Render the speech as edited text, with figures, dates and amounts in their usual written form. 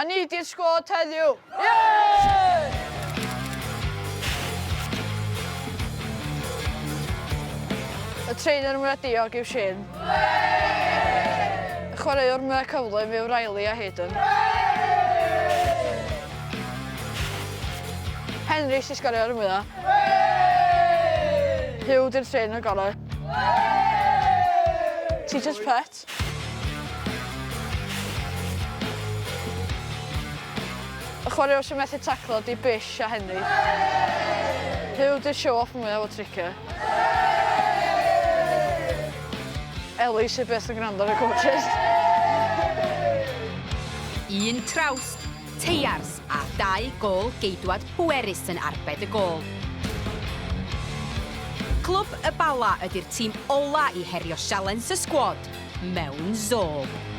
A ni di'r sgwad heddiw. Yay! Y trainer mwya diog yw Shane. Y chwaraewr mwya cyflym yw Riley a Hayden. Henry sy'n sgorio'r mwya. Huw di'r trainer gorau. Teacher's pet. Y chwaraewr sy'n methu taclo 'di Bish a Henry. Huw 'di'r show off mwya efo tricia. Ellie sy byth yn gwrando ar y coaches. Un trawst, teiars a dau gôl geidwad pwerus yn arbed y gôl. Clwb y Bala ydy'r tîm ola i herio sialens y sgwad mewn Zorb.